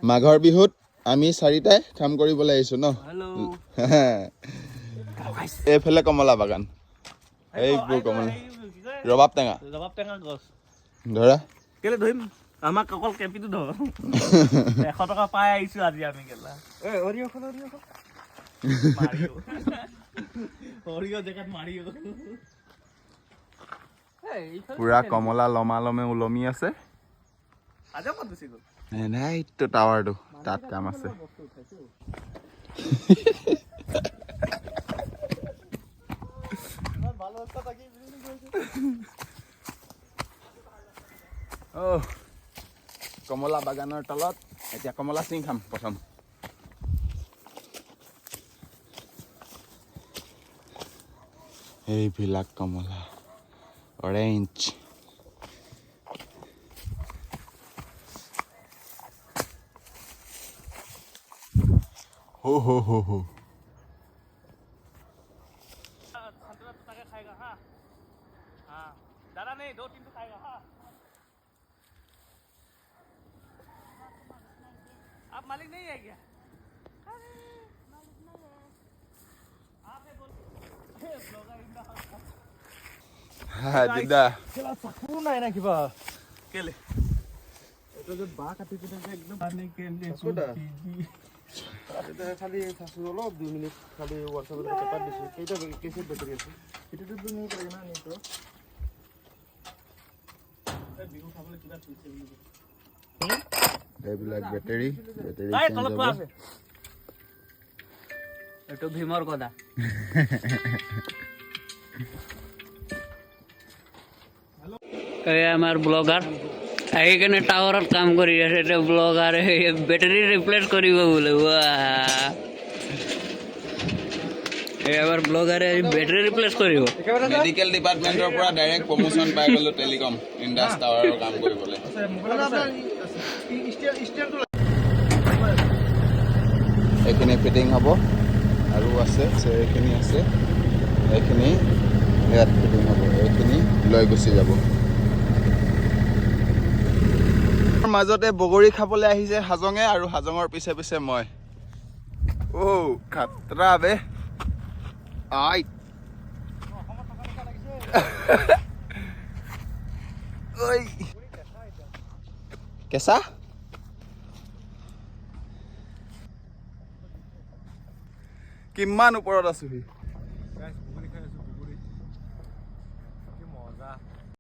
মাঘৰ বিহুত আমি চাৰিটাই কাম কৰিবলৈ আহিছো ন। হেল্ল'। এইফালে কমলা বাগান, এইবোৰ কমলা, ৰবাব টেঙা। ৰবাব টেঙা গছ। ধৰা। কেলে ধৰিম? আমাক অকল কেপিটো ধৰ। 100 টকা পাই আহিছো আজি আমি কেলা। মাৰিও সৰিয়হ জেগাত মাৰিও। পুৰা কমলা লমা লমে ওলমি আছে। আজি ক'ত গুচি গ'ল? নাইতো, টাৱাৰটো তাত কাম আছে। অ' কমলা বাগানৰ তলত এতিয়া কমলা চিং খাম প্ৰথম। এইবিলাক কমলা, অৰেঞ্জ। হো হো হো হো। संतरा तो ताके खाएगा। हाँ हाँ, दादा नहीं, दो तीन तो खाएगा। हाँ, आप मालिक नहीं है क्या? आप है बोल। দিদা। চাকু নাই না কিবা? केले। এইটো যে বাঁহ কাটি পিনে যে একদম पानी के लिए। খালি চাচো অলপ 2 মিনিট খালি। হোৱাটছএপত পেপাৰ দিছোঁ। কেইটা কেইছেট বেটাৰী আছে? সেইটোতো নিব লাগে না নিব। বিহু খাবলৈ কিবা থৈছে বুলি। এইবিলাক বেটেৰী, বেটেৰী। এই তলত পোৱা আছে। এইটো ভীমৰ গদা। এই আমাৰ ব্লগাৰ আহি কেনে টাৱাৰত কাম কৰি আছে। এতিয়া ব্লগাৰ বেটাৰী ৰিপ্লেচ কৰিব বোলে। ৱাহ, এই আমাৰ ব্লগাৰে বেটাৰী ৰিপ্লেচ কৰিব। মেডিকেল ডিপাৰ্টমেণ্টৰ পৰা ডাইৰেক্ট প্ৰমোশ্যন পাই গ'লো টেলিকম ইণ্ডাছ টাৱাৰৰ কাম কৰিবলৈ। ষ্টেণ্ডটো। এইখিনি ফিটিং হ'ব আৰু আছে, এইখিনি আছে, এইখিনি ইয়াত ফিটিং হ'ব, এইখিনি লৈ গুচি যাব। মাজতে বগৰী খাবলৈ আহিছে হাজঙে আৰু হাজঙৰ পিছে পিছে মই। অ' খাতৰা বে I. ঐ কেঁচা। কিমান ওপৰত আছোহি।